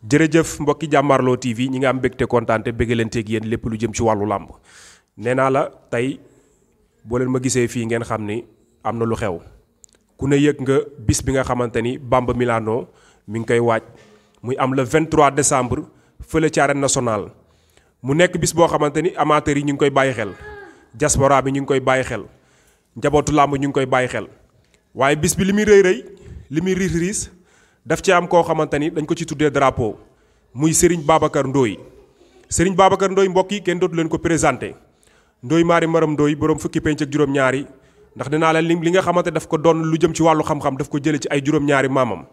jërëjëf mbokki Jàmmaarloo TV ñi nga am mbégte kontaan te bëggalanteeg yéen lépp lu jëm ci wàllu làmb nee naa la tey boo leen ma gisee fii ngeen xam ni am na lu xew ku ne yëg nga bis bi nga xamante ni Bamba Milano mi ngi koy waaj muy am le 23 décembre fële ci arène nationale mu nekk bis boo xamante ni amateurs yi ñu ngi koy bàyyi xel diaspora bi ñu ngi koy bàyyi xel njabootu làmb ñu ngi koy bàyyi xel waaye bis bi li muy rëy rëy li muy riis riis daf ci am koo xamante ni dañ ko ci tuddee drapeau muy Serigne Babacar Ndoye Serigne Babacar Ndoye mbokk yi kenn dootu leen ko présenté Ndoye maari maram Ndoye borom fukki penc ak juróom-ñaari ndax dinaa leen li nga xamante daf ko doon lu jëm ci wàllu xam-xam daf ko jële ci ay juróom-ñaari maamam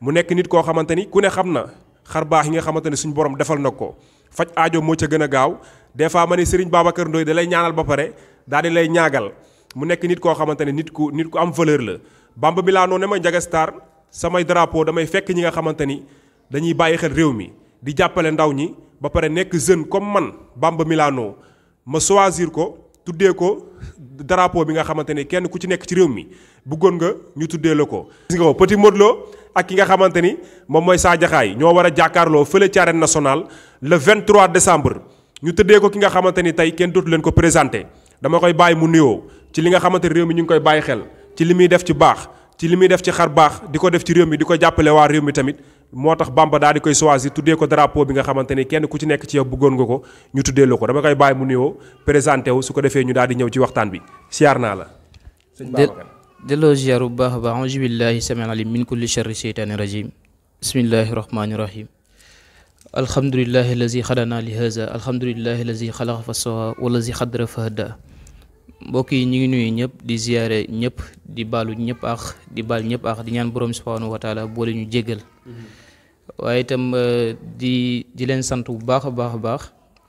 mu nekk nit koo xamante ni ku ne xam na xar baax yi nga xamante ne suñu borom defal na ko faj aajo moo ca gën a gaaw des fois ma ne Serigne Babacar Ndoye da lay ñaanal ba pare daal di lay ñaagal mu nekk nit koo xamante ne nit ku am valeur la Bamba Milano ne ma Ndiaga Star samay drapeau damay fekk ñi nga xamante ni dañuy bàyyi xel réew mi di jàppale ndaw ñi ba pare nekk jeune comme man Bamba Milano ma choisir ko tuddee ko drapeau bi nga xamante ni kenn ku ci nekk ci réew mi bëggoon nga ñu tuddee la ko. gis nga ko Petit Modou Lo ak ki nga xamante ni moom mooy Sa Diakhaay ñoo war a jàkkaarloo fële ci arène nationale le 23 décembre ñu tuddee ko ki nga xamante ni tey kenn dootu leen ko présenté dama koy bàyyi mu nuyoo ci li nga xamante ni réew mi ñu ngi koy bàyyi xel ci li muy def ci baax. ci li muy def ci xar baax di ko def ci réew mi di ko jàppale waa réew mi tamit moo tax Bamba daal di koy choisir tuddee ko drapeau bi nga xamante ni kenn ku ci nekk ci yow bëggoon nga ko ñu tuddee la ko dama koy bàyyi mu nuyoo présenté wu su ko defee ñu daal di ñëw ci waxtaan bi siyaar naa la. sëñ Babacar delloo ziar bu baax a baax auzu billahi samiil alim min kulli sharri sheytaani rajim bismillahi rahmaani rahim alhamdulillahi allazi xadana li haza alhamdulillahi allazi xalaqa fa sawa wallazi xadara fa hada mbokk yi ñu ngi nuyu ñëpp di ziyaare ñëpp di baalu ñëpp ak di baal ñëpp ak di ñaan borom subhanahu wa taala boole ñu jéggal waaye itam di leen sant bu baax a baax a baax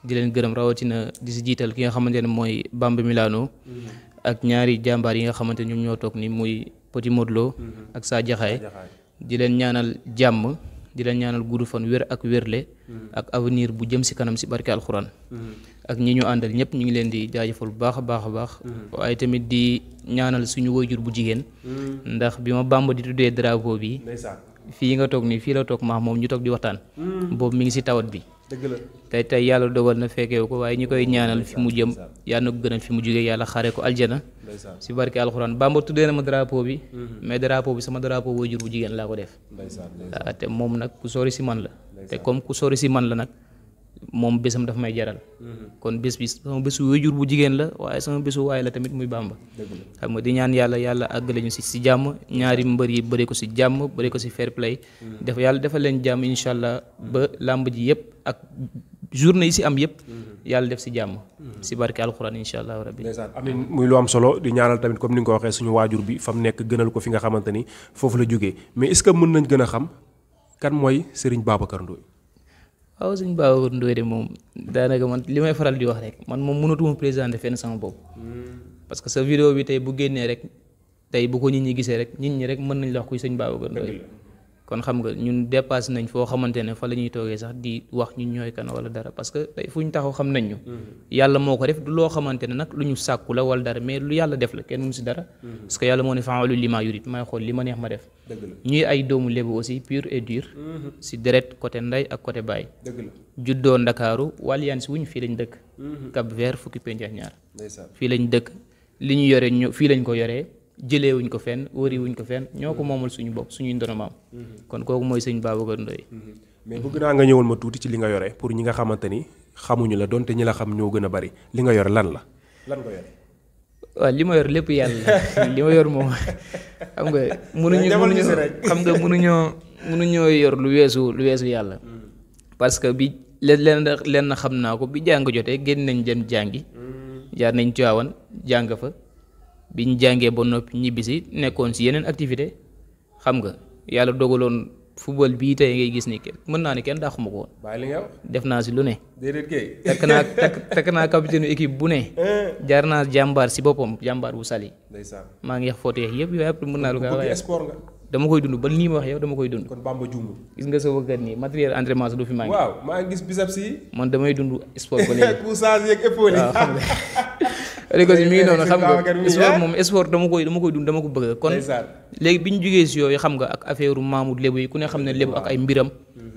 di leen gërëm rawatina di si jiital ki nga xamante ne mooy Bamba Milano ak ñaari jàmbaar yi nga xamante ne ñoom ñoo toog ni muy Petit Modou Lo ak Sa Diakhaay di leen ñaanal jàmm di leen ñaanal gudd fan wér ak wérle ak avenir bu jëm si kanam si barke alxuraan ak ñi ñu àndal ñëpp ñu ngi leen di jaajëfal bu baax a baax a baax waaye tamit di ñaanal suñu waajur bu jigéen ndax bi ma Bamba di tuddee drapeau bi fii nga toog nii fii la toog maax moom ñu toog di waxtaan boobu mi ngi si tawat bi tey yàlla dogal na fekkeewu ko waaye ñi koy ñaanal fi mu jëm yàlla na ko gënal fi mu jógee yàlla xare ko aljana si barke alxuraan Bamba tuddee na ma drapeau bi mais drapeau bi sama drapeau waajur bu jigéen laa ko def waaw te moom nag ku sori si man la te comme ku sori si man la nag moom bésam dafa may jaral kon bés bi sama bésu waajur bu jigéen la waaye sama bésu waay la tamit muy Bamba xam nga di ñaan yàlla àggale ñu si jàmm ñaari mbër yi bëri ko si jàmm bëri ko si fair play def yàlla defal leen jàmm incha allah ba làmb ji yëpp ak journée yi si am yëpp yàlla def si jàmm si barke alxuraan incha allah rabbi amiin muy lu am solo di ñaanal tamit comme ni nga ko waxee suñu waajur bi fa mu nekk gënal ko fi nga xamante ni foofu la jógee mais est-ce que mën nañ gën a xam kan mooy Serigne Babacar Ndoye. waaw sëñ Babacar Ndoye de moom daanaka man li may faral di wax rek man moom mënatuma présenté fenn sama bopp parce que sa vidéo bi tey bu génnee rek tey bu ko nit ñi gisee rek nit ñi rek mën nañ la wax kuy sëñ Babacar Ndoye kon xam nga ñun dépassé nañ foo xamante ne fa la ñuy toogee sax di wax ñun ñooy kan wala dara parce que tey fu ñu taxaw xam nañ ñu yàlla moo ko def du loo xamante ne nag lu ñu sàkku la wala dara mais lu yàlla def la kenn mënu si dara parce que yàlla moo ne fa'aalu limaa yurid may xool li ma neex ma def ñuy ay doomu Lebu aussi pur et dur si deret côté ndey ak côté baay juddoo Ndakaaru waliyaan si wuñ fii lañ dëkk Cap Vert fukki penc ak ñaar fii lañ dëkk li ñu yore ñu fii lañ ko yoree jëlee wuñ ko fenn wëri wuñ ko fenn ñoo ko moomal suñu bopp suñuy ndono maam kon kooku mooy sëñ Babacar Ndoye mais bëgg naa nga ñëwal ma tuuti ci li nga yore pour ñi nga xamante ni xamuñu la donte ñi la xam ñoo gën a bari li nga yore lan nga yore waaw li ma yor lépp yàlla li ma yor moom xam nga mënuñoo yor lu weesu yàlla parce que bi leen xam naa ko bi jàng jotee génn nañ jëm jàngi jaar nañ Tiwaawan jàng fa biñ jàngee ba noppi ñibbisi nekkoon si yeneen activité xam nga yàlla dogaloon football bii tey ngay gis ni mën naa ne kenn dàquma ko woon. bàyyi li nga def naa si lu ne. déedéet kay. takk naa capitaine équipe bu ne. jaar naa jàmbaar si boppam jàmbaar bu sali. ndeysaan maa ngi wax foote yëpp yooyu yëpp mën naa lu ko bëgg sport nga. dama koy dund ba nii ma wax yow dama koy dund. kon Bamba juumul. gis nga sa wëggat nii matériel entraînement sa du fi maa ngi. waaw maa ngi gis biceps yi. man damay dund sport ba léegi. poussage yeeg épaule yi. waaw xam nga. léegi aussi mi ngi noonu xam nga sport moom sport dama koy dund dama ko bëgg kon léegi bi ñu jógee si yooyu xam nga ak affaire Mamoud Lebu yi ku ne xam ne Lebu ak ay mbiram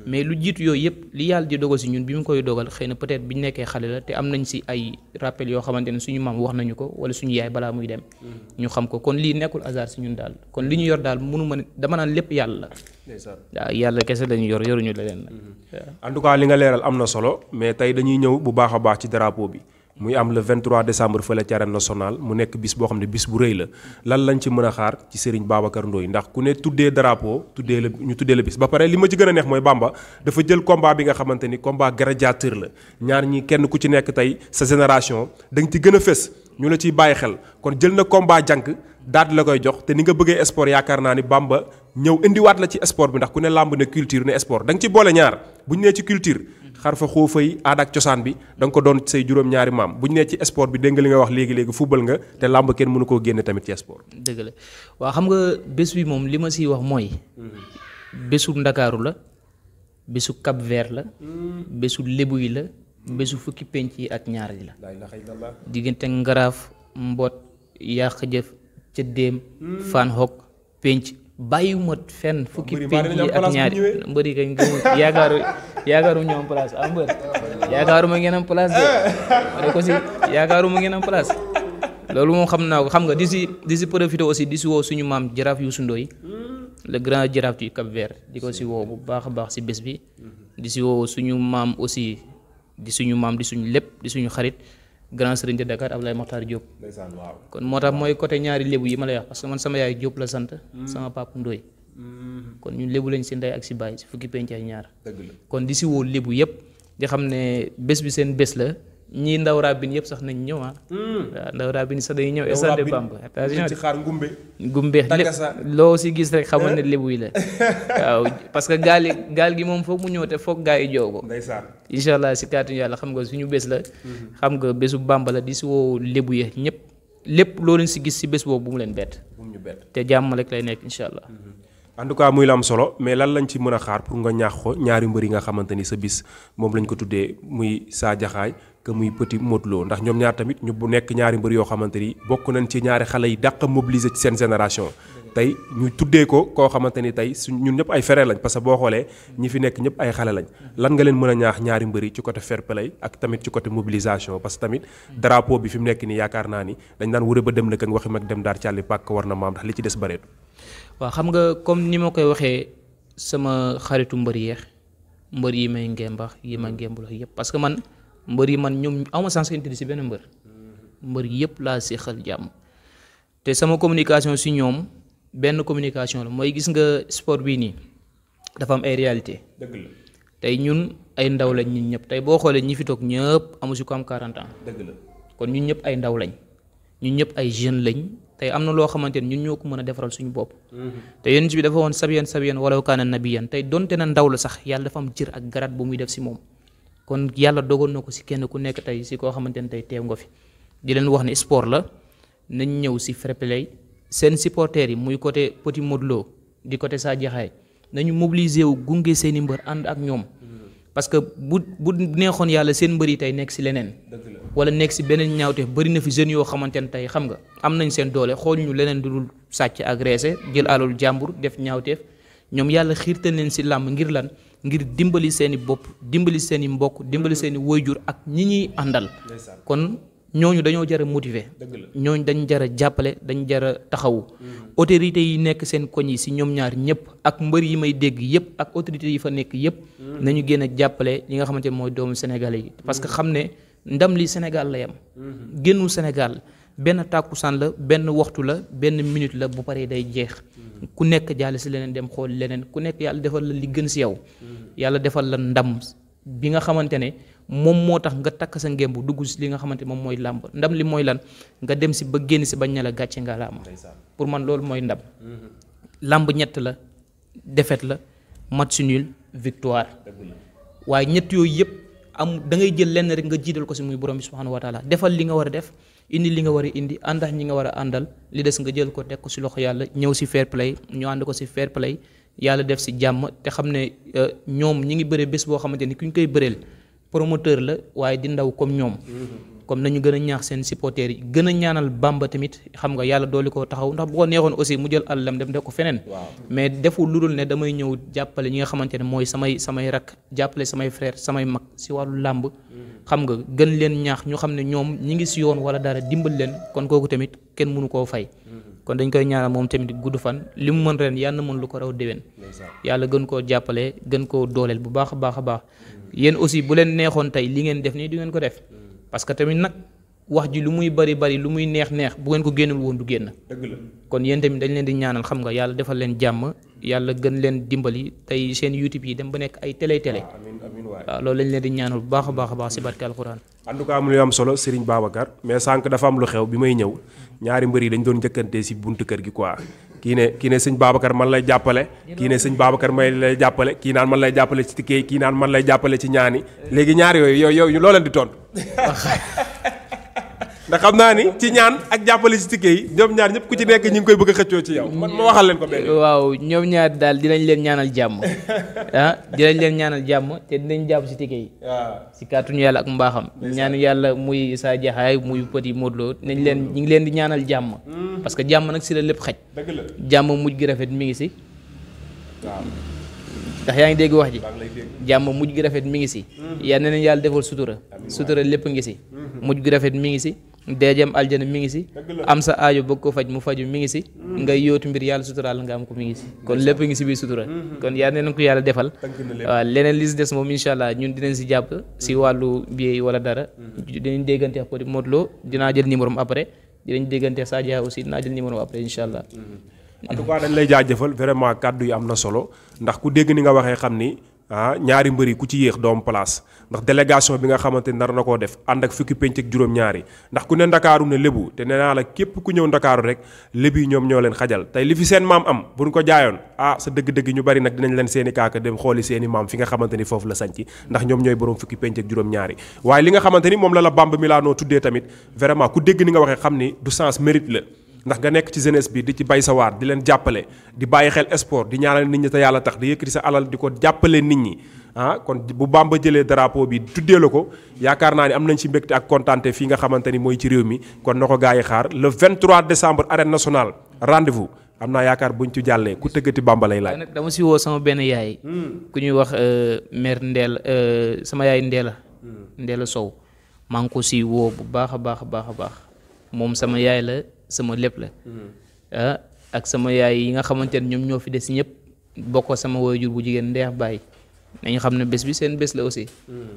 mais lu jiitu yooyu yëpp li yàlla di dogal si ñun bi mu koy dogal xëy na peut-être bi ñu nekkee xale la te am nañ si ay rappel yoo xamante ne suñu maam wax nañu ko wala suñu yaay balaa muy dem ñu xam ko kon lii nekkul hasard si ñun daal kon li ñu yor daal mënu ma dama naan lépp yàlla la waaw yàlla kese lañu yoruñu leneen nag en tout cas li nga leeral am na solo mais tey dañuy ñëw bu baax a baax ci drapeau bi muy am le 23 décembre fële ci arène nationale mu nekk bis boo xam ne bis bu rëy la lan lañ ci mën a xaar ci Serigne Babacar Ndoye ndax ku ne tuddee drapeau ñu tuddee la bis ba pare li ma ci gën a neex mooy Bamba dafa jël combat bi nga xamante ni combat gladiateur la ñaar ñi kenn ku ci nekk tey sa génération da nga ci gën a fës ñu la ciy bàyyi xel kon jël na combat jànk daal di la koy jox te ni nga bëggee sport yaakaar naa ni Bamba ñëw indiwaat la ci sport bi ndax ku ne làmb ne culture ne sport da nga ci boole ñaar bu ñu nee ci culture xar fa xoofa yi aada ak cosaan bi da nga ko doon say juróom-ñaari maam bu ñu nee ci sport bi dégg nga li nga wax léegi football nga te làmb kenn mënu koo génne tamit ci sport. dëgg la waaw xam nga bés bi moom li ma siy wax mooy bésu Ndakaaru la bésu Cap Vert la bésu Lébu yi la bésu fukki penc yi ak ñaar yi la diggante Ngaraaf Mbot yàq jëf ca déem fan xog penc bàyyiwuma fenn fukki penc yi ak ñaari mbëri kañ yaakaaru ñoom place am mbër yaakaaruma ngeen am place de ma ne ko si yaakaaruma ngeen am place loolu moom xam naa ko xam nga di si profité aussi di si woo suñu maam jaraaf Youssou Ndoye le grand jaraaf du Cap Vert di ko si woo bu baax a baax si bés bi di si woo suñu maam aussi di suñu maam di suñu lépp di suñu xarit grand sëriñ de Dakar Abdoulaye Mokhtar Diop kon moo tax mooy côté ñaari lébu yi ma lay wax parce que man sama yaay Diop la sant sama papa Ndoye kon ñun lébu lañ si ndey ak si baay si fukki penc ak ñaar kon di si woo lébu yëpp di xam ne bés bi seen bés la ñii ndaw rabin yëpp sax nañ ñëw waaw ndaw rabin sax dañuy ñëw stade de Bamba attention ci xaar ngumbe loo si gis rek xamal ne lébu yi la waaw parce que gaal gi moom foog mu ñëw te foog gaa yi joo ko incha allah si kàttanu yàlla xam nga suñu bés la xam nga bésu Bamba la di si woo lébu yi ñëpp lépp loo leen si gis si bés boobu bu mu leen bett te jàmm rek lay nekk incha allah en tout cas muy la am solo mais lan lañ ci mën a xaar pour nga ñaax ko ñaari mbër yi nga xamante ni sa bis moom lañ ko tuddee muy Sa Diakhaay que muy Petit Modou Lo ndax ñoom ñaar tamit ñu bu nekk ñaari mbër yoo xamante ni bokk nañ ci ñaari xale yi dàq mobiliser ci seen génération tey ñu tuddee ko koo xamante ni tey ñun ñëpp ay frère lañ parce que boo xoolee ñi fi nekk ñëpp ay xale lañ lan nga leen mën a ñaax ñaari mbër yi ci côté fair play ak tamit ci côté mobilisation parce que tamit drapeau bi fi mu nekk nii yaakaar naa ni dañ daan wërë ba dem na kan waxi mag dem daar càlli pàkk war na maam ndax li ci des bareetu waaw xam nga comme ni ma koy waxee sama xaritu mbër yi may ngembax yi ma ngembul yëpp parce que man mbër yi man ñoom awma sens intérêt si benn mbër yëpp laa séexal jàmm te sama communication si ñoom benn communication la mooy gis nga sport bii nii dafa am ay réalité dëgg la tey ñun ay ndaw lañ ñun ñëpp tey boo xoolee ñi fi toog ñëpp amu si ko am 40 ans dëgg la kon ñun ñëpp ay ndaw lañ ñun ñëpp ay jeunes lañ tey am na loo xamante ne ñun ñoo ko mën a defaral suñu bopp te yonent bi dafa woon sabiyan walaw kaana nabiyan tey donte na ndaw la sax yàlla dafa am cër ak garaat bu muy def si moom kon yàlla dogal na ko si kenn ku nekk tey si koo xamante ne tey teew nga fi di leen wax ne sport la nañ ñëw si fair play seen supporters yi muy côté Petit Modou Lo di côté Sa Diakhaay nañu mobiliser wu gunge seeni mbër ànd ak ñoom parce que bu neexoon yàlla seen mbër yi tey nekk si leneen wala nekk si beneen ñaawte bëri na fi jeunes yoo xamante ne tey xam nga am nañ seen doole xool ñu leneen du dul sàcc agressé jël alal jàmbur def ñaawteef ñoom yàlla xiirtal leen si làmb ngir lan ngir dimbali seeni bopp dimbali seeni mbokk dimbali seeni woyjur ak ñi ñuy àndal kon ñooñu dañoo jar a motiver ñooñu dañ jar a jàppale dañ jar a taxawu autorités yi nekk seen koñ yi si ñoom ñaar ñëpp ak mbër yi may dégg yëpp ak autorités yi fa nekk yëpp nañu gën a jàppale ñi nga xamante ne mooy doomu Sénégalais yi parce que xam ne ndam li Sénégal la yam génnul Sénégal benn tàkkusaan la benn waxtu la benn minute la bu paree day jeex ku nekk jàll si leneen dem xool leneen ku nekk yàlla defal la li gën si yow yàlla defal la ndam bi nga xamante ne moom moo tax nga takk sa ngemb dugg si li nga xamante moom mooy làmb ndam li mooy lan nga dem si ba génn si bañ ne la gàcce nga la am pour man loolu mooy ndam làmb ñett la défaite la match nul victoire waaye ñett yooyu yëpp am da ngay jël lenn rek nga jiital ko si muy borom bi subhanahu wa taala defal li nga war a def indi li nga war a indi àndax ñi nga war a àndal li des nga jël ko teg ko si loxo yàlla ñëw si fair play ñu ànd ko si fair play yàlla def si jàmm te xam ne ñoom ñi ngi bëre bés boo xamante ni ku ñu koy bëreel promoteur la waaye di ndaw comme ñoom comme nañu gën a ñaax seen supporters yi gën a ñaanal Bamba tamit xam nga yàlla dooli ko taxaw ndax bu ko neexoon aussi mu jël àllam dem def ko feneen mais deful lu dul ne damay ñëw jàppale ñi nga xamante ne mooy samay rak jàppale samay frère samay mag si wàllu làmb xam nga gën leen ñaax ñu xam ne ñoom ñi ngi si yoon wala dara dimbal leen kon kooku tamit kenn mënu koo fay kon dañ koy ñaanal moom tamit gudd fan li mu mën ren yàlla na mën lu ko raw déwén yàlla gën koo jàppale gën koo dooleel bu baax a baax a baax yéen aussi bu leen neexoon tey li ngeen def nii du ngeen ko def parce que tamit nag wax ji lu muy bari lu muy neex bu ngeen ko génnul woon du génn kon yéen tamit dañ leen di ñaanal xam nga yàlla defal leen jàmm yàlla gën leen dimbali tey seen YouTube yi dem ba nekk ay télé waaw loolu lañ leen di ñaanal bu baax a baax si barke alxuraan en tout cas am lu am solo Serigne Babacar mais sànq dafa am lu xew bi may ñëw ñaari mbër yi dañ doon njëkkante si buntu kër gi quoi kii ne sëñ Babacar man lay jàppale kii ne sëñ Babacar may lay jàppale kii naan man lay jàppale ci ticket kii naan man lay jàppale ci ñaani léegi ñaar yooyu loo leen di tontu ndax xam naa ni ci ñaan ak jàppale ci ticket yi ñoom ñaar ñëpp ku ci nekk ñi ngi koy bëgg a xëccoo ci yow man ma waxal leen ko benn waaw ñoom ñaar daal dinañ leen ñaanal jàmm dinañ leen ñaanal jàmm te dinañ jàpp ci ticket yi si kàttanu yàlla ak mbaaxam ñaanu yàlla muy Sa Diakhaay muy Petit Modou Lo ñi ngi leen di ñaanal jàmm parce que jàmm nag si la lépp xaj jàmm mujj gi rafet mi ngi si ndax yaa ngi dégg wax ji jàmm mujj gi rafet mi ngi si yal na leen yàlla defal sutura lépp ngi si mujj gi rafet mi ngi si deejam aljana mi ngi si am sa aajo bëgg ko faj mu faju mi ngi si ngay yóotu mbir yàlla suturaal nga am ko mi ngi si kon lépp ngi si biir sutura kon yal na leen ko yàlla defal waaw leneen li si des moom incha allah ñun dinañ si jàpp si wàllu billet yi wala dara dinañ déggante ak Petit Modou Lo dinaa jël numéro am après dinañ déggante ak Sa Diakhaay aussi dinaa jël numéro am après incha allah en tout cas dañ lay jaajëfal vraiment kàddu yi am na solo ndax ku dégg ni nga waxee xam ni ñaari mbër yi ku ci yéex doom place ndax délégation bi nga xamante ni nar na koo def ànd ak fukki penc ak juróom-ñaari ndax ku ne ndakaaru ne lébu te nee naa la képp ku ñëw ndakaaru rek lébu yi ñoom ñoo leen xajal tey li fi seen maam am buñ ko jaayoon sa dëgg-dëgg ñu bari nag dinañ leen seeni kaaka dem xooli seeni maam fi nga xamante ni foofu la sanc ndax ñoom ñooy borom fukki penc ak juróom-ñaari waaye li nga xamante ni moom la Bamba Milano tuddee tamit vraiment ku dégg ni nga waxee xam ni du sens mérite la ndax nga nekk ci jeunesse bi di ci bay sa waar di leen jàppale di bàyyi xel sport di ñaanal nit ñi te yàlla tax di yëkkati sa alal di ko jàppale nit ñi kon bu Bamba jëlee drapeau bi tuddee la ko yaakaar naa ni am nañ ci mbégte ak kontaante fii nga xamante ni mooy ci réew mi kon na ko gaa yi xaar le 23 décembre arène nationale rendez-vous am naa yaakaar buñ ci jàllee ku tëggati Bamba lay laaj. nag dama si woo sama benn yaay. ku ñuy wax mère Ndéla sama yaay Ndéla Sow maa ngi ko si woo bu baax a baax moom sama yaay la. sama lépp la ak sama yaay yi nga xamante ne ñoom ñoo fi des ñëpp bokk sama waajur bu jigéen ndeex bàyyi nañu xam ne bés bi seen bés la aussi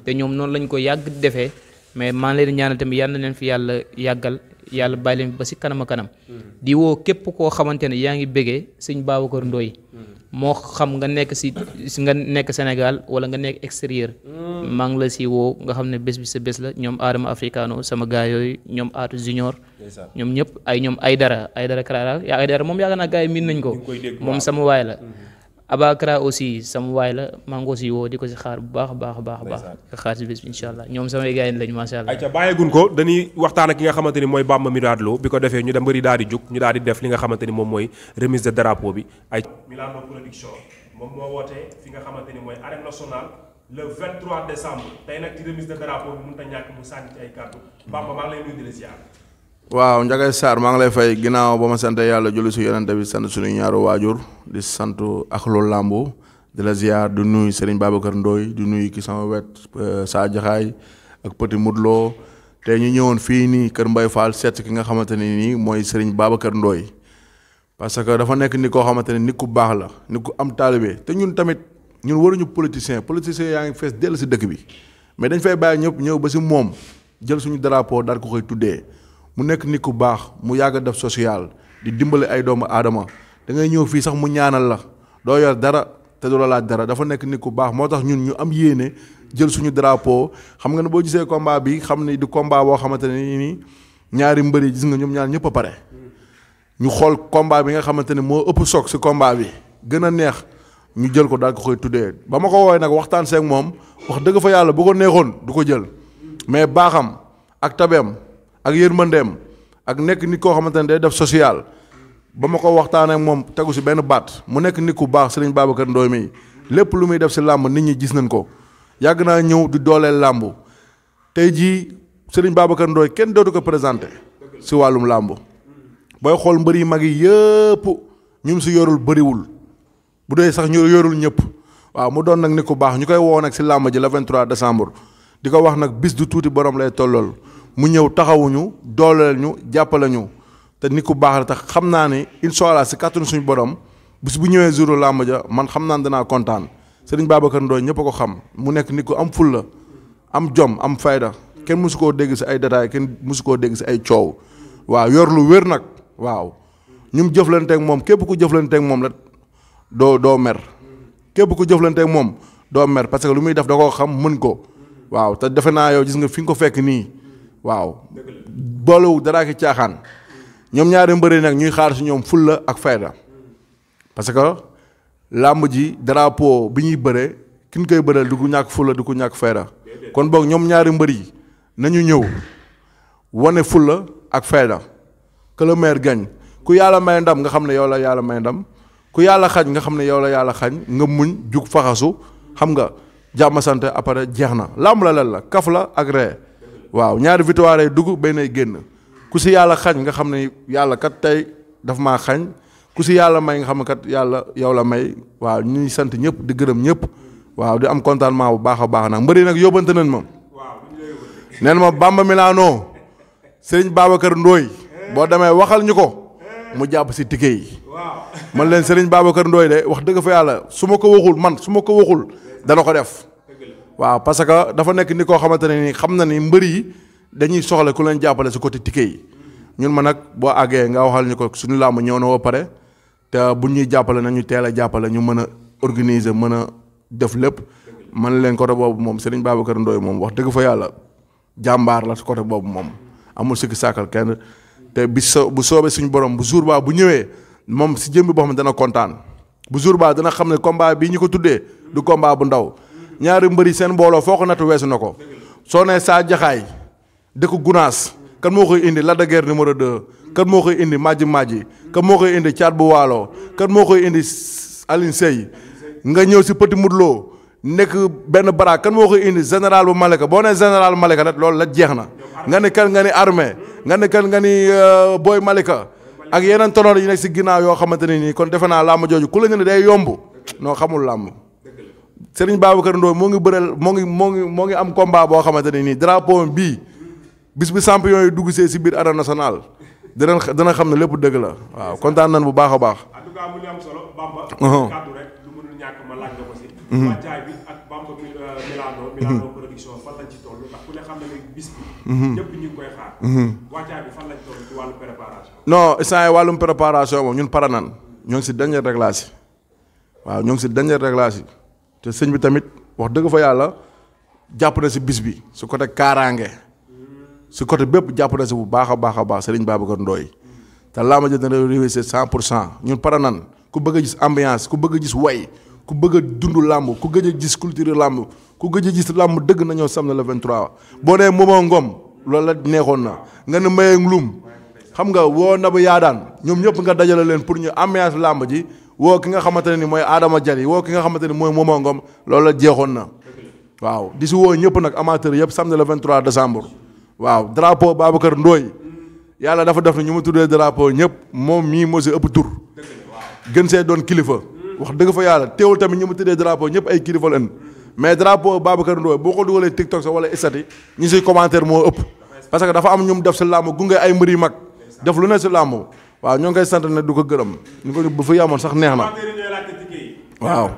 te ñoom noonu lañ ko yàgg defee mais maa ngi leen ñaanal tamit yal na leen fi yàlla yàggal yàlla bàyyi leen ba si kanam a kanam di woo képp koo xamante ne yaa ngi bëggee sëñ Babacar Ndoye moo xam nga nekk nga nekk Sénégal wala nga nekk extérieur maa ngi la si woo nga xam ne bés bi sa bés la ñoom Adama Africano sama gars yooyu ñoom Aatu Junior ñoom ñëpp ñoom Aydara Kara Aydara moom yaakaar naa gars yi miin nañ ko moom sama waay la Abakara aussi sama waay la maa ngi ko si woo di ko si xaar bu baax nga xaar si bés bi incha allah ñoom samay gars yi lañ macha allah. ayca bàyyeegun ko dañuy waxtaan ak ki nga xamante ni mooy Bamba Milano Lo bi ko defee ñu dem bëri daal di jug ñu daal di def li nga xamante ni moom mooy remise de drapeau bi ay Milano production moom moo wootee fi nga xamante ni mooy arène nationale le 23 décembre tey nag ci remise de drapeau bi mënut a ñàkk mu sànni ci ay kàddu Bamba maa ngi lay nuyu di la ziar. waaw Ndiaga Sarr maa ngi lay fay ginnaaw ba ma sant yàlla julli si yonente bi sant suñu ñaaru waajur di sant axlu làmbu di la ziar di nuyu Serigne Babacar Ndoye di nuyu ki sama wet Sa Diakhaay ak Petit Modou Lo te ñu ñëwoon fii nii Kër Mbaye Fall seet ki nga xamante ne nii mooy Serigne Babacar Ndoye parce que dafa nekk nit koo xamante ne nit ku baax la nit ku am taalibe te ñun tamit ñun waruñu politicien yaa ngi fees dell si dëkk bi mais dañ fay bàyyi ñëpp ñëw ba si moom jël suñu drapeau daal ko koy tuddee mu nekk nit ku baax mu yàgg def social di dimbali ay doomu aadama da ngay ñëw fii sax mu ñaanal la doo yor dara te du la laaj dara dafa nekk nit ku baax moo tax ñun ñu am yéene jël suñu drapeau xam nga ne boo gisee combat bi xam ni di combat boo xamante ne nii ñaari mbëri gis nga ñoom ñaar ñëpp a pare ñu xool combat bi nga xamante ne moo ëpp soog si combat bi gën a neex ñu jël ko daal ko koy tuddee ba ma ko woowee nag waxtaan seeg moom wax dëgg fa yàlla bu ko neexoon du ko jël mais baaxam ak tabeem ak yërmandeem ak nekk nit koo xamante ne day def social ba ma ko waxtaan ak moom tegu si benn baat mu nekk nit ku baax Serigne Babacar Ndoye mi lépp lu muy def si làmb nit ñi gis nañ ko yàgg naa ñëw di dooleel làmb tey jii Serigne Babacar Ndoye kenn dootu ko présenté si wàllum làmb booy xool mbër yi mag yi yëpp ñum si yorul bëriwul bu dee sax ñu yorul ñëpp waaw mu doon nag ni ku baax ñu koy woo nag si làmb ji le 23 décembre di ko wax nag bis du tuuti borom lay tollool mu ñëw taxawuñu dooleel ñu jàppale ñu te ni ku baax la tax xam naa ni incha allah si kàttanu suñu borom bis bu ñëwee jour làmb ja man xam naa danaa kontaan Serigne Babacar Ndoye ñëpp a ko xam mu nekk ni ku am fulla am jom am fayda kenn mësu koo dégg si ay détails kenn mësu koo dégg si ay coow waaw yor lu wér nag waaw ñum jëflanteeg moom képp ku jëflanteeg moom la doo mer képp ku jëflanteeg moom doo mer parce que lu muy def da koo xam mën ko waaw te defe naa yow gis nga fi nga ko fekk nii waaw boolewu daraa ki caaxaan ñoom ñaari mbëri nag ñuy xaar si ñoom fulla ak fayda parce que làmb ji drapeau bi ñuy bëre ki ñu koy bëreel du ko ñàkk fulla du ko ñàkk fayda kon boog ñoom ñaari mbër yi nañu ñëw wane fulla ak fayda que le maire gagne ku yàlla may ndam nga xam ne yow la yàlla may ndam ku yàlla xañ nga xam ne yow la yàlla xañ nga muñ jug faxasu xam nga jàmm sant après jeex na làmb la lel la kaf la ak ree waaw ñaari victoire yi dugg bay nay génn ku si yàlla xañ nga xam ne yàlla kat tey daf maa xañ ku si yàlla may nga xam ne kat yàlla yow la may waaw ñuy sant ñëpp di gërëm ñëpp waaw di am contentement bu baax a baax nag mbëri nag yóbbante nañ ma nee na ma Bamba Milano Serigne Babacar Ndoye boo demee waxal ñu ko mu jàpp si ticket yi man leen Serigne Babacar Ndoye de wax dëgg fa yàlla su ma ko waxul dana ko def waaw parce que dafa nekk ni koo xamante ne ni xam na ni mbër yi dañuy soxla ku leen jàppale si côté ticket yi ñun ma nag boo àggee nga waxal ñu ko suñu làmb ñëw na ba pare te bu ñuy jàppale nañu teel a jàppale ñu mën a organiser mën a def lépp man leen côté boobu moom Serigne Babacar Ndoye moom wax dëgg fa yàlla jàmbaar la si côté boobu moom amul sikki sàkkal kenn te bu soobee suñu borom bu jour ba bu ñëwee moom si jëm bi boo xam ne dana kontaan bu jour ba dana xam ne combat bii ñu ko tuddee du combat bu ndaw ñaari mbëri seen mbooloo foo ko natt weesu na ko soo nee saa jaxaay dëkk Gunaas kan moo koy indi Lac de Guiers numéro 2 kan moo koy indi Madji kan moo koy indi Thiat bu Waalo kan moo koy indi Aline Seye nga ñëw si Petit Moudlo nekk benn baraak kan moo koy indi général bu Malika boo nee général Malika nag loolu la jeex na nga ne kan nga ni armée nga ne kan nga ni Boy Malika ak yeneen tonoor yi nekk si ginnaaw yoo xamante ne nii kon defe naa làmb jooju ku la ñu ne day yomb noo xamul làmb Serigne Babacar Ndoye moo ngi bëreel moo ngi am combat boo xamante ne nii drapeau bii bis bi champion yi dugg see si biir arène nationale dana xam ne lépp dëgg la waaw kontaan nañ bu baax a baax. en tout cas mu am solo Bamba. kàddu rek lu mënul ñàkk ma laaj nga ko si. wàccaay bi ak Bamba Milano production fan lañ ci toll ndax ku ne xam ne bis bi. ñëpp ñu ngi koy xaar. wàccaay bi fan lañ toll ci wàllu préparation. non instant yii wàllum préparation moom ñun pare nan ñoo ngi si dernier réglage yi waaw ñoo ngi si dernier réglage yi te sëñ bi tamit wax dëgg fa yàlla jàpp na si bis bi su côté kaaraange su côté bépp jàpp na si bu baax a baax Serigne Babacar Ndoye te laa ma jël dana réussir 100% ñun pare nan ku bëgg a gis ambiance ku bëgg a gis way ku bëgg a dund làmb ku gëj a gis culture làmb ku gëj a gis làmb dëgg na ñëw samedi le 23 boo nee Momo Ngom loolu la neexoon na nga ne Mbaye Ngloum xam nga woo Nabou Yaadaan ñoom ñëpp nga dajale leen pour ñu ambiance làmb ji woo ki nga xamante ne ni mooy Adama Jali woo ki nga xamante ne mooy Momo Ngom loolu la jeexoon na waaw di si woo ñëpp nag amateur yëpp samedi le 23 décembre waaw drapeau Babacar Ndoye yàlla dafa def na ñu ma tuddee drapeau ñëpp moom mii moo si ëpp tur gën see doon kilifa wax dëgg fa yàlla teewul tamit ñu ma tuddee drapeau ñëpp ay kilifa leen mais drapeau Babacar Ndoye boo ko dugalee TikTok sax wala istati ñi siy commentaire moo ëpp parce que dafa am ñu mu def si làmb gunge ay mbër yu mag def lu ne si làmb waaw ñoo ngi koy sant ne du ko gërëm ñu ko bu fa yamoon sax neex na waaw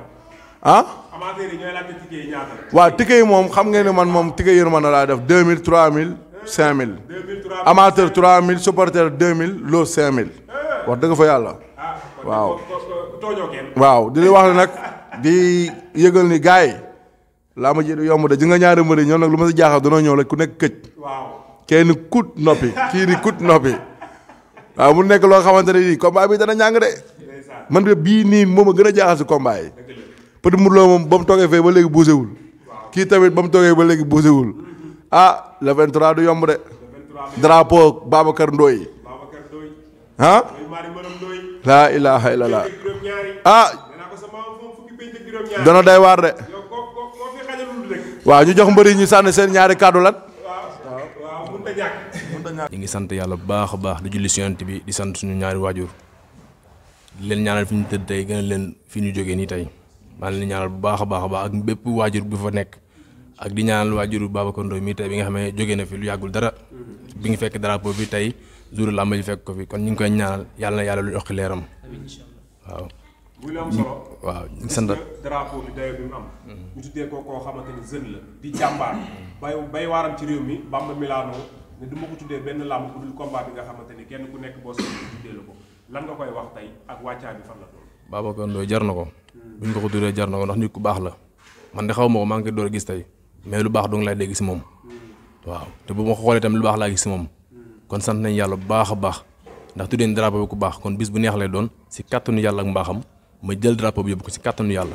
ah waaw ticket yi moom xam ngeen ne man moom ticket yi man na laa def 2000 3000 5000 amateur 3000 supporter 2000 loo 5000 wax dëgg fa yàlla waaw di wax ne nag di yëgal ni gars yi laa ma ji du yomb de ji nga ñaari mbëri ñoom nag lu ma si jaaxal danoo ñëw rek ku nekk këj kenn kut noppi kii di kut noppi waaw mu nekk loo xamante ne nii combat bi dana ñàng de man de bii nii moom a gën a jaaxal si combat yi Petit Moudlo moom ba mu toogee fee ba léegi bougéwul kii tamit ba mu toogee ba léegi bougéwul ah le 23 du yomb de drapeau Babacar Ndoye ah laa ilaha illallah ah dana day waar de waaw ñu jox mbëri ñu sànni seen ñaari kàddu lat ñu ngi sant yàlla bu baax a baax di julli si yonent bi di sant suñu ñaari waajur di leen ñaanal fi ñu tëdd tey gën a leen fi ñu jógee nii tey maa ngi leen ñaanal bu baax a baax a baax ak bépp waajur bu fa nekk ak di ñaanal waajuru Babacar Ndoye mii tey bi nga xam ne jógee na fi lu yàggul dara bi ngi fekk drapeau bi tey jour làmb ji fekk ko fi kon ñu ngi koy ñaanal yàlla na yàlla lu yokk leeram waaw. muy la am solo. waaw ñu sant drapeau bi dayo bi mu am. ñu tuddee ko koo xamante ni jeune la di jàmbaar bay waaram ci réew mi Bamba Milano ne du ma ko tuddee benn làmb bu dul combat bi nga xamante ni kenn ku nekk boo soxla tuddee la ko lan nga koy wax tey ak wàccaa bi fan la doon. Babacar Ndoye jar na ko. bu ñu ko tuddee jar na ko ndax nit ku baax la man de xaw ma ko maa ngi koy door a gis tey mais lu baax dong lay dégg si moom waaw te bu ma xoolee tamit lu baax laa gis si moom kon sant nañ yàlla bu baax a baax ndax tuddee drapeau bi ku baax kon bis bu neex lay doon si kàttanu yàlla ak mbaaxam ma jël drapeau bi yóbbu ko si kàttanu yàlla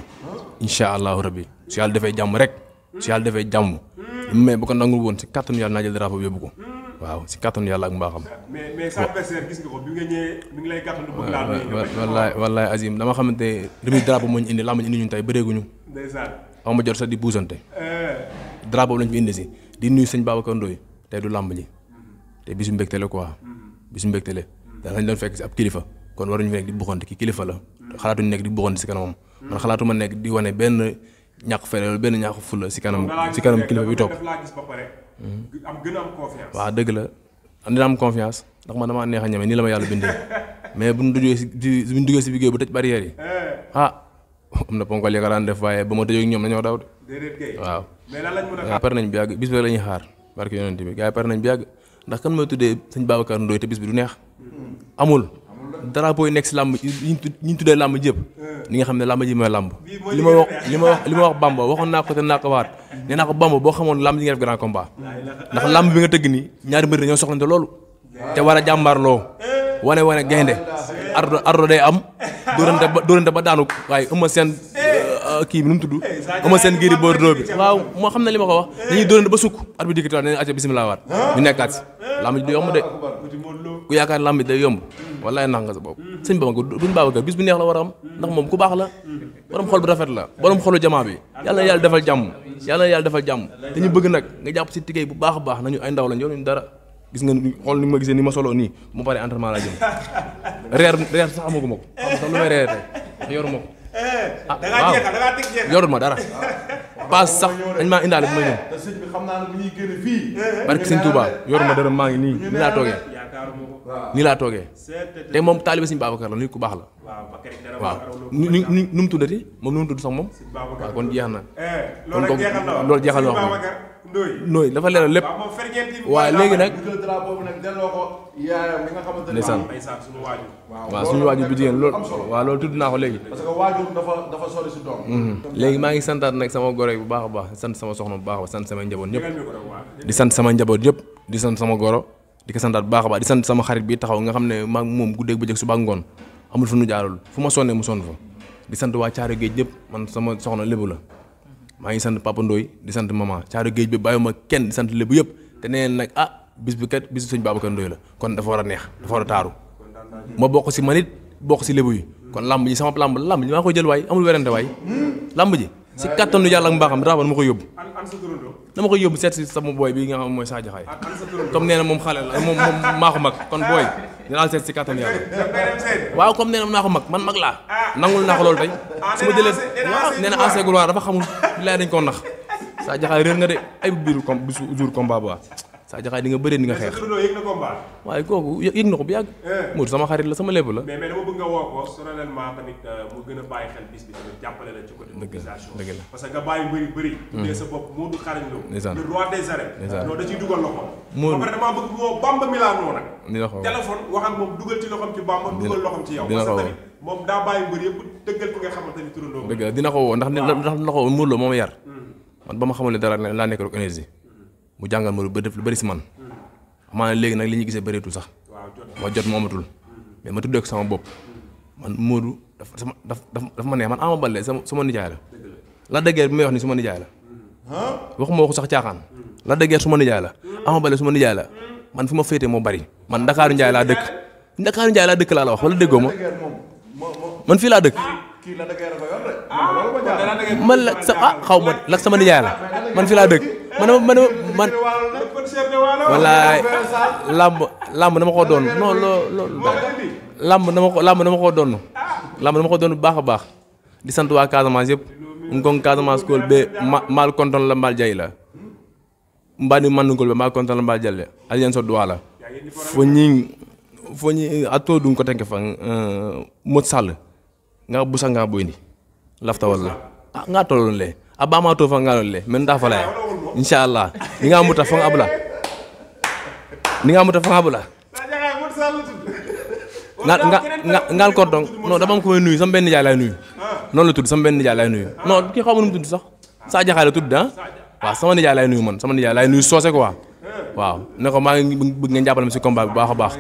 incha allahu rabbi su yàlla defee jàmm rek su yàlla defee jàmm mais bu ko nangul woon si kàttanu yàlla naa jël drapeau bi yóbbu ko waaw si kàttanu yàlla ak mbaaxam. mais sa adversaire gis nga ko bi nga ñëwee mi ngi lay gàttandu bëgg laal wallaay Azim dama xamante remise drapeau moo ñu indi làmb ñu indi ñun tey bëreeguñu. ndeysaan xaw ma jot sax di puusante. drapeau lañ fi indi si di nuyu sëñ Babacar Ndoye tey du làmb ji te bisu mbégte la quoi bisu mbégte la danañ doon fekk si ab kilifa kon waruñu fi nekk di buxante ki kilifa la xalaatuñu nekk di buxante si kanamam man xalaatuma nekk di wane benn ñàkk fere wala benn ñàkk fulla si kanam kilifa bi toog waaw dëgg la dina am confiance ndax man damaa neex a ñeme nii la ma yàlla bindee mais bu ñu duggee si liggéey bu tëj barrière yi am na ponkal yi nga daan def waaye ba ma tëjoo ak ñoom dañoo daw de waaw gaa pare nañ bi yàgg bis bi la ñuy xaar barke yonent bi gaa yi pare nañ bi yàgg ndax kan mooy tuddee sëñ Babacar Ndoye te bis bi du neex amul drapeau yi nekk si làmb yi ñu tuddee làmb jëpp ni nga xam ne làmb ji mooy làmb li ma wax Bamba waxoon naa ko te naa ko waat nee naa ko Bamba boo xamoon làmb ji nga def grand combat ndax làmb bi nga tëgg nii ñaari mbër dañoo soxlante loolu te war a jàmbaarloo wane gaynde ardo day am dóorante ba daanu waaye ëmma seen kii bi nu mu tudd ëmma seen Gris Bordeaux bi waaw moo xam ne li ma ko wax dañuy dóorante ba sukk at bi dikk taw dañuy acca bismillah waat ñu nekkaat si làmb ji du yomb de ku yaakaar làmb ji day yomb wallaay nax nga sa bopp sëñ Babacar bis bu neex la war a am ndax moom ku baax la borom xol bu rafet la borom xolu jamaa bi yàlla na yàlla defal jàmm te ñu bëgg nag nga jàpp si liggéey bu baax a baax nañu ay ndaw lañ yoruñu dara gis nga xool ni ma gisee ni ma soloo nii bu ma paree entraînement laa jëm reer sax amaguma ko xam sax lu may reere tey yoruma ko waaw yorul ma dara paas sax dañ maa indaale bu may ñëw te sëñ bi xam naa ne bu ñuy génn fii barke sëñ Touba yoruma dara maa ngi nii laa toogee te moom taalibe sëñ Babacar la nit ku baax la waaw nu mu tuddati moom nu mu tudd sax moom waaw kon jeex na kon ko loolu jeexal wax Ndoye dafa leeral lépp waaye léegi nag ndeysaan waaw suñu waajur bi jigéen loolu waaw loolu tudd naa ko léegi parce que waajur dafa sori si doom léegi maa ngi santaat nag sama goro yi bu baax a baax di sant sama soxna bu baax a sant samay njaboot ñëpp di sant sama njaboot yëpp di sant sama goro di ko santaat bu baax a baax di sant sama xarit bi taxaw nga xam ne maag moom guddeeg bëccëg suba ngoon amul fu nu jaarul fu ma sonnee mu sonn fa di sant waa Caaru Géej yëpp man sama soxna lébu la maa ngi sant Papa Ndoye di sant maman Caaru Géej bi bàyyiwuma kenn di sant lébu yëpp te nee nag bis bi kat bisu sëñ Babacar Ndoye la kon dafa war a neex dafa war a taaru ma bokk si man it bokk si lébu yi kon lamb ji sama lamb ji maa koy jël waay amul werante waay lamb ji si kattanu yàlla ak mbaaxam drapeau dama koy yóbbu dama koy yóbbu seet si sama booy bi nga xam mooy Sadio Xaye comme nee na moom xale la moom maa ko mag kon booy dinaa seet si kattanu yàlla waaw comme nee na maa ko mag man mag laa nangul naa ko loolu tey su ma jëlee waaw nee na ancien gloire dafa xamul bilaay dañ koo nax Sadio Xaye réer nga de ay biiru comme bisu jour combat ba Sadio Xaye di nga bëree di nga xeex waaye kooku yëg na ko bu yàgg Mour sama xarit la sama lépp la mais dama bëgg nga woo ko solennellement tamit mu gën a bàyyi xel bis bi tamit jàppale la ci côté mobilisation parce que nga bàyyi bëri tuddee sa bopp Modou Xarañ Lo le roi des arènes non da ciy dugal loxoom ba pare damaa bëgg woo Bamba Milano nag dina ko téléphone wax ak moom dugal ci loxoom ci Bamba dugal loxoom ci yow parce que tamit moom daa bàyyi mbër yëpp dëggal ki nga xamante ni turandoo dëgg la dina ko woo ndax dina ko woo Mour Lo moo ma yar man ba ma xamul ne dara laa nekk rek énergie mu jàngal ma lu bëri si man maa ne léegi nag li ñu gisee bëreetul sax ma jot ma amatul mais ma tuddee ko sama bopp man Modou dafa ma neex man Ama Baldé sama nijaay la dëggeer bi may wax ni suma nijaay la waxuma waxu sax caaxaan la dëggeer suma nijaay la Ama Baldé suma nijaay la man fi ma féetee moo bari man Ndakaaru Njaay laa dëkk laa la wax wala déggoo ma man fii laa dëkk man la xaw ma la sama nijaay la man fii laa dëkk man wallaay làmb dama ko doon non loolu làmb dama ko doon bu baax a baax di sant waa Casamance yëpp ngong Casamance kool be mal konton la mbal jay la mbani mannugol be mal konton la mbal jalle alien so duwala fo ñi ato dum ko tenke fa mot sall nga busa nga boyni lafta walla nga tolon le abama to fa nga le men da fa la inshallah ni nga muta fa abula ngal konton non dama ko nuyu sama benn jaay lay nuyu noonu la tudd sama benn nijaay lay nuyu non kii xaw ma nu mu tudd sax saa jaxaay la tudd waaw sama nijaay lay nuyu man sama nijaay lay nuyu soose quoi waaw ne ko maa ngi bëgg ngeen jàppale ma si combat bi bu baax a baax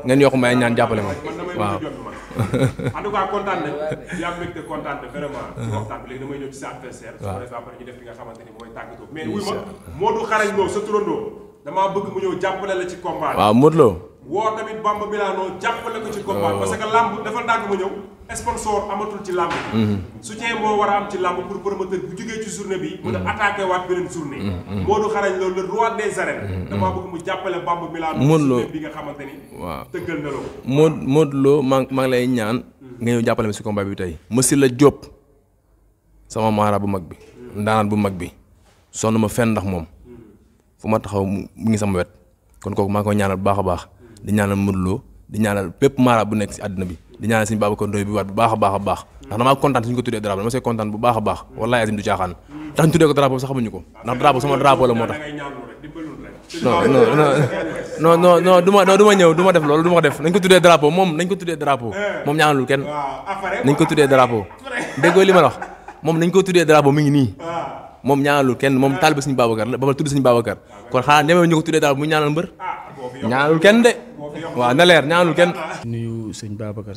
ngeen yokk may ñaan jàppale ma waaw. en tout cas kontaan nañ yaa mbégte kontaan na vraiment ci waxtaan bi léegi damay ñëw ci sa adversaire su ko defee après ñu def li nga xamante ni mooy tàggatoo mais wuy ma Modou Xarañ Lo sa turandoo damaa bëgg mu ñëw jàppale la ci combat bi. waaw Modou Lo woo tamit Bamba Milano jàppale ko ci combat parce que lamb dafa ndànk ma ñëw sponsor amatul ci lamb bi soutien moo war a am ci lamb pour promoteur bu jógee ci journée bi mën a attaqué waat beneen journée Modou Xarañ Lo le roi des arènes damaa bëgg mu jàppale Bamba Milano journée bi nga xamante ni waaw tëggal na la ko Modou Lo maa ngi lay ñaan nga ñëw jàppale ma si combat bi tey Massi la Diop sama maara bu mag bi ndaanaan bu mag bi sonn ma fenn ndax moom fu ma taxaw mu ngi sama wet kon kooku maa ngi koy ñaanal bu baax a baax di ñaanal Modou Lo di ñaanal bépp maara bu nekk si àddina bi di ñaanal suñu Babacar Ndoye bi waat bu baax a baax ndax damaa kontaan suñu ko tuddee drapeau dama see kontaan bu baax a baax wallahi azim du caaxaan tax ñu tuddee ko drapeau sax xamuñu ko ndax drapeau sama drapeau la moo tax non du ma ñëw du ma def loolu du ma ko def nañ ko tuddee drapeau moom ñaanalul kenn nañ ko tuddee drapeau déggoo li ma la wax moom nañ ko tuddee drapeau mi ngi nii moom ñaanalul kenn moom taalibe suñu Babacar la ba tudd suñu Babacar kon xanaa demee ñu ko tuddee drapeau mu ñaanal mbër ñaanalul kenn de waaw na leer ñaanalul kenn. nuyu sëñ Babacar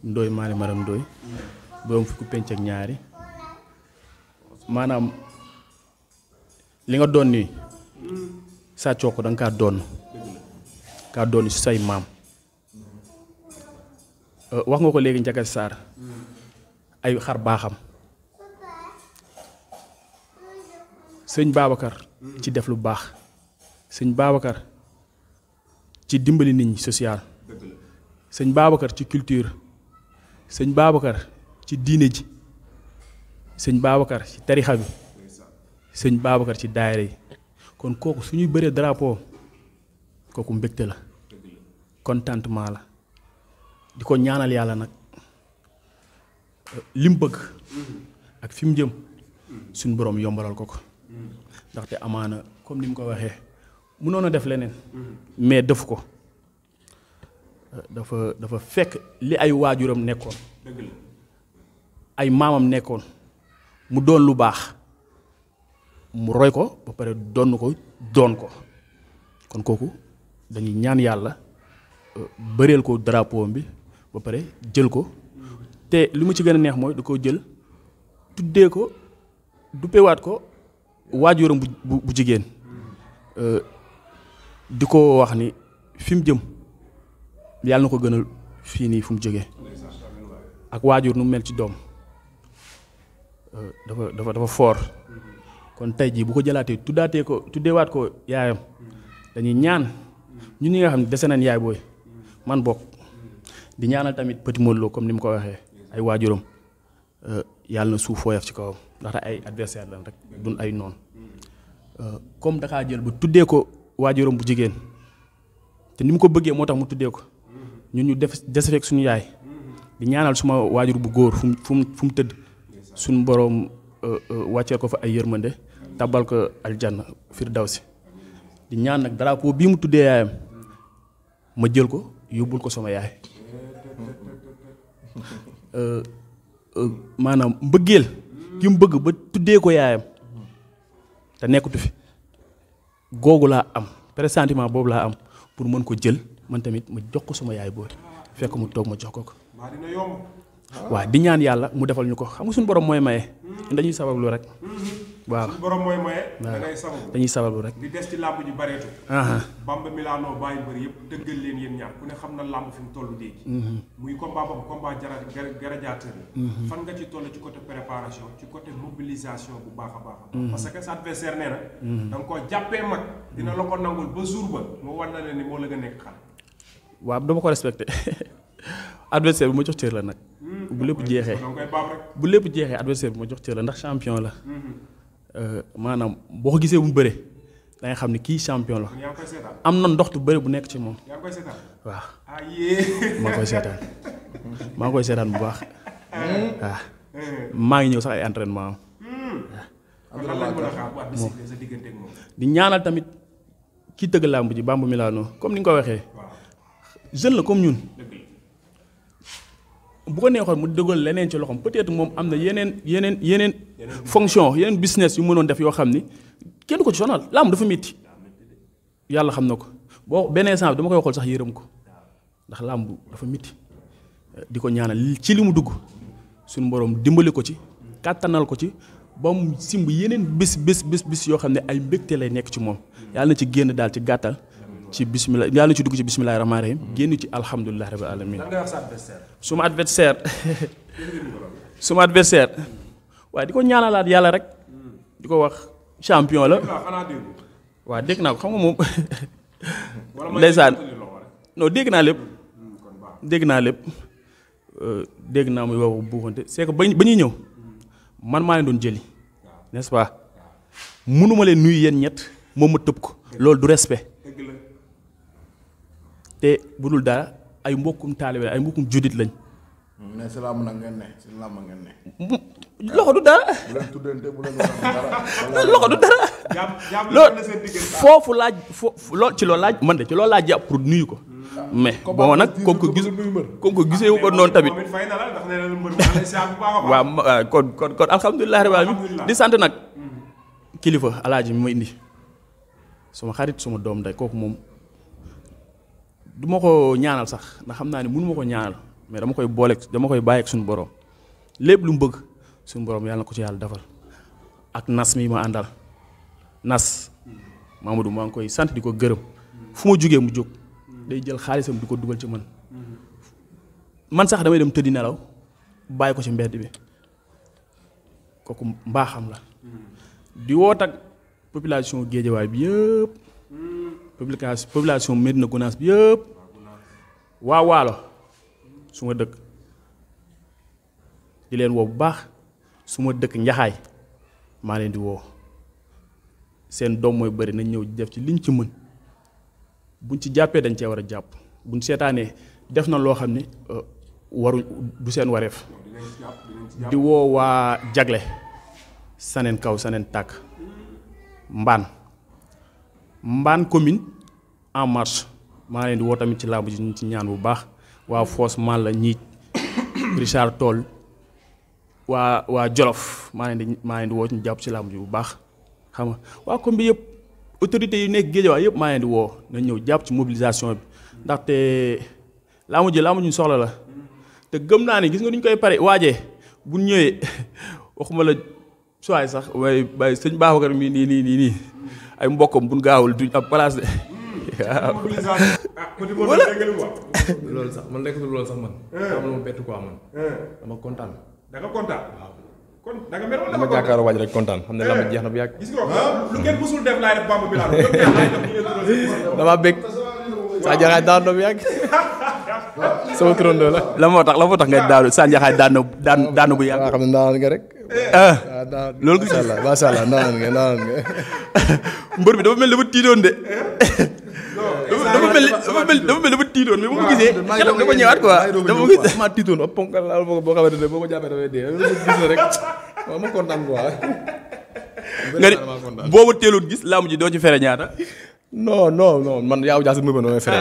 Ndoye maali maram Ndoye borom fukki penc ak ñaari maanaam li nga doon nii saa cooko da nga kaa doon si say maam wax nga ko léegi Ndiaga Sarr ay xar baaxam sëñ Babacar ci def lu baax sëñ Babacar ci dimbali nit ñi social sëñ Babacar ci culture sëñ Babacar ci diine ji sëñ Babacar ci tarixa bi sëñ Babacar ci daayira yi kon kooku suñuy bëree drapeau kooku mbégte la contentement la di ko ñaanal yàlla nag lim bëgg ak fi mu jëm suñu borom yombalal ko ndaxte amaana comme ni mu ko waxee mënoon a def leneen mais def ko dafa fekk li ay waajuram nekkoon ay maamam nekkoon mu doon lu baax mu roy ko ba pare doon ko kon kooku dañuy ñaan yàlla bëreel ko drapeau bi ba pare jël ko te li mu ci gën a neex mooy da ko jël tuddee ko duppewaat ko waajuram bu jigéen di ko wax ni fi mu jëm yàlla na ko gënal fii nii fu mu jógee ak waajur nu mu mel ci doom dafa fort kon tey jii bu ko jëlaatee tuddeewaat ko yaayam dañuy ñaan ñun ñi nga xam ne dese nañ yaay booy man bokk di ñaanal tamit Petit Modou Lo comme ni mu ko waxee ay waajuram yàlla na suuf fooyaf ci kawam ndaxte ay adversaire lan rek duñ ay noon comme dakaa jël ba tuddee ko waajuram bu jigéen te ni mu ko bëggee moo tax mu tuddee ko ñun ñu des fekk suñu yaay di ñaanal suma waajur bu góor fu mu tëdd suñu boroom wàcceel ko fa ay yërmande tabal ko aljanna firdawsi di ñaan nag drapeau bii mu tuddee yaayam ma jël ko yóbbul ko sama yaay maanaam mbëggeel ki mu bëgg ba tuddee ko yaayam te nekkutu fi googu laa am pressentiment boobu laa am pour mën ko jël man tamit ma jox ko sama yaay booy fekk mu toog ma jox ko waaw di ñaan yàlla mu defal ñu ko xam nga suñu borom mooy maye dañuy sabablu rek waaw suñu borom mooy moye. da ngay sababu dañuy sababu rek. li des ci làmb ji bareetu. Bamba Milano bàyyi bëri yëpp dëggal leen yéen ñaar ku ne xam na làmb fi mu toll léegi. muy combat boobu combat gladiateur la. fan nga ci toll ci côté préparation ci côté mobilisation bu baax a baax. parce que sa adversaire nee na. da nga koo jàppee mag dina la ko nangul ba jour ba mu war na leen ni moo la nga nekk xal. waaw dama ko respecté adversaire bi ma jox cër la nag. bu lépp jeexee bu lépp jeexee adversaire bi ma jox cër la ndax champion la. maanaam boo ko gisee bu mu bëre da nga xam ne kii champion la. am na ndoxtu bëre bu nekk ci moom. waaw. maa ngi koy seetaan maa ngi koy seetaan bu baax. waaw maa ngi ñëw sax ay entraînement am. di ñaanal tamit kii tëgg làmb ji Bamba Milano comme ni nga ko waxee. jeune la comme ñun. bu ko neexoon mu dëggal leneen ci loxoom peut-être moom am na yeneen fonction yeneen business yu mënoon def yoo xam ni kenn du ko ci sonal làmb dafa métti yàlla xam na ko boo benn instant bi dama koy xool sax yërëm ko ndax làmb dafa métti di ko ñaanal ci li mu dugg suñu borom dimbali ko ci kàttanal ko ci ba mu simb yeneen bés yoo xam ne ay mbégte lay nekk ci moom yàlla na ci génn daal ci gàttal ci bismillah yàlla na ci dugg ci bismillahi rahmaani rahim génn ci alhamdulilah rabbil alamin. lan ngay wax sa adversaire. suma adversaire waaye di ko ñaanalaat yàlla rek di ko wax champion la. waaw dégg naa ko xam nga moom. ndeysaan non dégg naa lépp. dégg naa muy wax buuxante c'est que ba ñuy ñëw man maa leen doon jëli n'est-ce pas mënuma leen nuyu yéen ñett moom ma tëb ko loolu du respect. te bu dul dara ay mbokkum taalibe ay mbokkum judit lañ. mais si làmb nag ngeen ne si làmb ngeen ne. loxo du dara. bu leen tuddante bu leen dara. loxo du dara. loolu foofu laaj lool ci loolu laaj man de ci loolu laaj jàpp pour nuyu ko. mais bon nag comme que gisee wu ko noonu tamit. waaw kon alhamdulilah rabbil alamin di sant nag kilifa alaaji mi ma indi suma xarit suma doom day kooku moom. du ma ko ñaanal sax ndax xam naa ne mënu ma ko ñaanal mais dama koy bàyyi ak suñu borom lépp lu mu bëgg suñu borom yàlla na ko ci yàlla defal ak nas mi ma àndal nas Mamadou maa ngi koy sant di ko gërëm fu ma jugee mu jóg day jël xaalisam di ko dugal ci man sax damay dem tëddi nelaw bàyyi ko ci mbedd bi kooku mbaaxam la di woot ak population Guédiawaye bi yëpp. population Médina Gounass bi yëpp waa Waalo su ma dëkk di leen woo bu baax su ma dëkk Njaxaay maa leen di woo seen doom mooy bëri nañ ñëw def ci liñ ci mën buñ ci jàppee dañ cee war a jàpp buñ seetaanee def na loo xam ni waru du seen wareef di woo waa Jagle saneen kaw saneen tàkk Mbaan commune en marche maa leen di woo tamit ci làmb ji ñu ci ñaan bu baax waa Foos Malla ñiij Richard Toll waa Jolof maa leen di woo ñu jàpp ci làmb ji bu baax xam nga waa commune bi yëpp autorités yu nekk Guédiawaye yëpp maa leen di woo nañ ñëw jàpp ci mobilisation bi ndaxte làmb ji ñu soxla la te gëm naa ne gis nga duñ koy pare waajee bu ñëwee waxuma la suwaay sax waaye bàyyi sëñ Babacar mi nii ay mbokkam buñ gaawul duñ am place de waaw. loolu sax man lekk loolu sax man. xam nga ma bett quoi man. dama kontaan. da nga kontaan. waaw kon da nga mer wala dama jàkkaaroo waaj rek kontaan xam ne lama jeex na bu yàgg. gis nga lu ngeen musul def laay def Bamba Milano. damaa bëgg saa jaxaay daan na bu yàgg. sama turandoo la. la moo tax nga daanu Sa Ndiakhaay daan bu yàgg. waaw xam ne ndaan nga rek. loolu gis nga macha allah ndaan nga. mbër bi dafa mel dafa tiitoon de. dafa mel dafa tiitoon mais bu ma gisee. xelam dafa ñëwaat quoi dafa gis. maa tiitoon ab ponkal la boo xamante ne boo ko jàppee dafay dee loolu gis na rek waaw ma kontaan quoi. nga ni boobu teeloon gis laamu ji doo ci fere ñaata. non man yaaw jaa si mëba noo fere.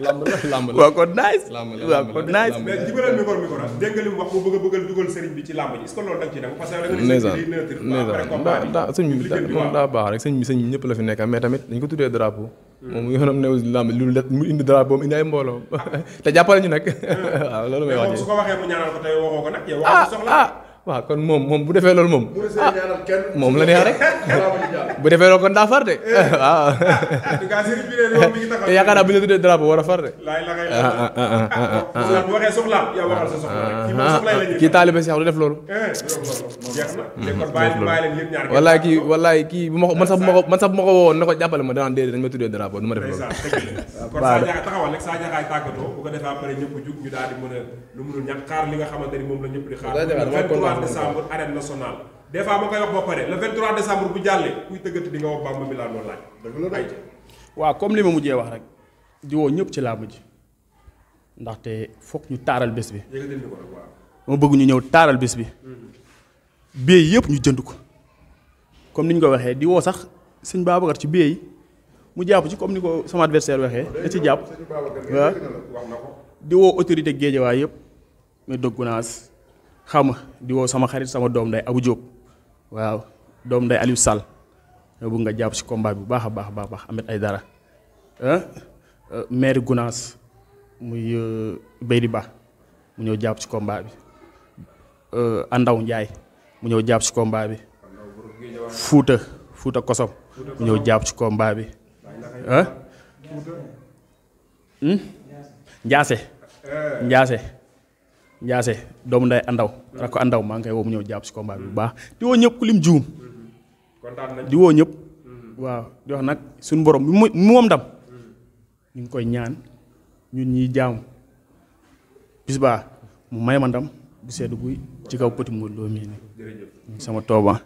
lamb la waaw kon nice. waaw kon nice. mais jibalal micro dégg nga li mu wax bu bëgg dugal sëriñ bi ci lamb ji est-ce que loolu da nga ciy dem parce que da nga sëñ bi moom daa baax rek sëñ bi ñëpp la fi nekk mais tamit dañ ko tuddee drapeau. moom yoonam new lamb lu let mu indi drapeau mu indi ay mbooloo te jàppale ñu nag waaw loolu may wax. su ko waxee mu ñaanal ko tey waxoo ko nag yow waxoo soxla. waaw kon moom bu defee loolu moom. kenn moom la neex rek. bu defee loolu kon daa far de. waaw. en tout cas sëriñ bi ne moom mi ngi taxaw. te yaakaar naa bu ñu la tuddee drapeau war a far de. bu waxee soxlaam yow waxal sa soxla rek. kii moom soxlay la ñuy kii taalibe Cheikh du def loolu. jeex na léegi kon bàyyi leen yéen ñaar. wallaay kii bu ma ko man sax bu ma ko woowoon na ko jàppale ma danaan déedéet dañ ma tuddee drapeau du ma def loolu. kon saa jaxaay taxawal rek saa jaxaay tàggatoo bu ko defee après ñëpp jug ñu daal di mën a lu mënul ñàkk xaar li nga xamante ni moom la ñëpp di xaar. le 23 décembre arène nationale. des fois ma koy wax ba pare le 23 décembre bu jàllee kuy tëggati di nga wax Bamba Milano laaj. waaw comme li ma mujjee wax rek di woo ñëpp ci làmb ji ndaxte foog ñu taaral bés bi. ma bëgg ñu ñëw taaral bés bi. bee yëpp ñu jënd ko comme ni ñu ko waxee di woo sax sëñ Babacar ci bee yi mu jàpp ci comme ni ko sama adversaire waxee da ci jàpp waaw di woo autorité Guédiawaye yëpp mais dogg naas xam nga di woo sama xarit sama doom nday Abou Diop waaw doom nday Aliou Sall nga bëgg nga jàpp ci combat bi bu baax a baax Ahmed Aïdara maire Gounass muy Beydi Ba mu ñëw jàpp ci combat bi Andaw Ndiaye mu ñëw jàpp ci combat bi Fouta Kosom mu ñëw jàpp ci combat bi Njaase doomu nday Andaw rakko Andaw maa ngi koy woo mu ñëw jàpp ci combat bi bu baax di woo ñëpp ku lim juum di woo ñëpp waaw di wax nag suñu borom mu moom ndam ñu ngi koy ñaan ñun ñiy jaam bis baa mu may ma ndam bu sedd guy ci kaw Petit Modou Lo mii nii sama tooba.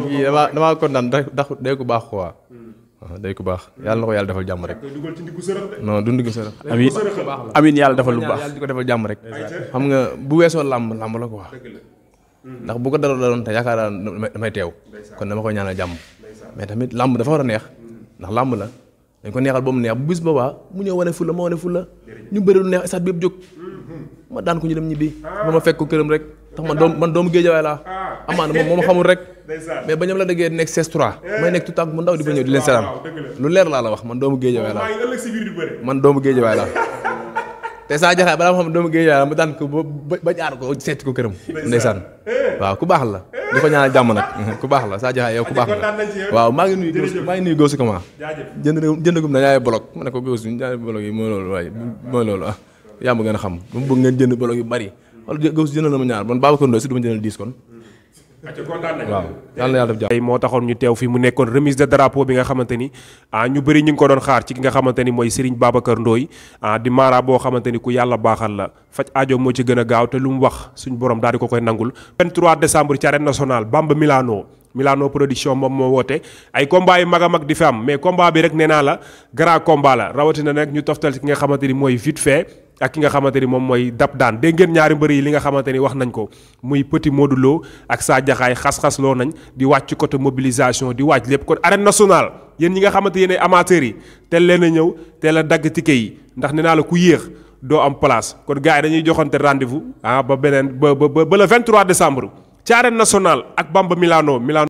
kii damaa kontaan ndax day ko baax quoi. waaw day ko baax yàlla na ko yàlla defal jàmm rek. non du ndiggu sërëx. amiin yàlla defal lu baax yàlla di ko defal jàmm rek. xam nga bu weesoo làmb la quoi. ndax bu ko daloon te yaakaar naa damay teew. kon dama koy ñaanal jàmm. mais tamit làmb dafa war a neex ndax làmb la dañ ko neexal ba mu neex bu bis boobaa mu ñëw wane fulla ma wane fulla ñu bëri lu neex stade bi yëpp jóg ma daan ko ñu dem ñibbi ba ma fekk ko këram rek tax man doomu Géejawaay laa amaana moom moo ma xamul rek mais ba ñoom la déggee nekk CS3 may nekk tout tànk mu ndaw di fa ñëw di leen seetaan lu leer laa la wax man doomu Géejawaay laa man doomu Géejawaay laa te saa jaxaay balaa ma xam doomu Géejawaay la ma daan ko ba jaar ko seeti ko këram ndeysaan waaw ku baax la di ko ñaanal jàmm nag ku baax la saa jaxaay yow ku baax la waaw maa ngi nuyu Gauss comment jëndagum na ñaari bolok ma ne ko Gauss ñaari bolok yi mooy loolu waaye mooy loolu ah yaa ma gën a xam ba mu bëgg ngeen jënd bolok yu bari wala Gauss jëndal na ma ñaar man Babacar Ndoye si du ma jëndal 10 kon waaw yàlla def jàmm moo taxoon ñu teew fi mu nekkoon remise de drapeau bi nga xamante ni ñu bëri ñu ngi ko doon xaar ci ki nga xamante ni mooy Serigne Babacar Ndoye di mara boo xamante ni ku yàlla baaxal la faj aajo moo ci gën a gaaw te lu mu wax suñu borom daal di ko koy nangul 23 décembre ci arène nationale Bamba Milano production moom moo woote ay combat yu mag a mag di fi am mais combat bi rek nee naa la grand combat la rawatina nag ñu toftal ci ki nga xamante ni mooy vite fait ak ki nga xamante ni moom mooy dab daan dégg ngeen ñaari mbër yi li nga xamante ni wax nañ ko muy Petit Modou Lo ak Sa Diakhaay xas-xas loo nañ di wàcc côté mobilisation di wàcc lépp kon arène nationale yéen ñi nga xamante yéen ay amateurs yi teel leen a ñëw teel a dagg ticket yi ndax nee naa la ku yéex doo am place kon gars yi dañuy joxante rendez-vous ba le 23 décembre ci arène nationale ak Bamba Milano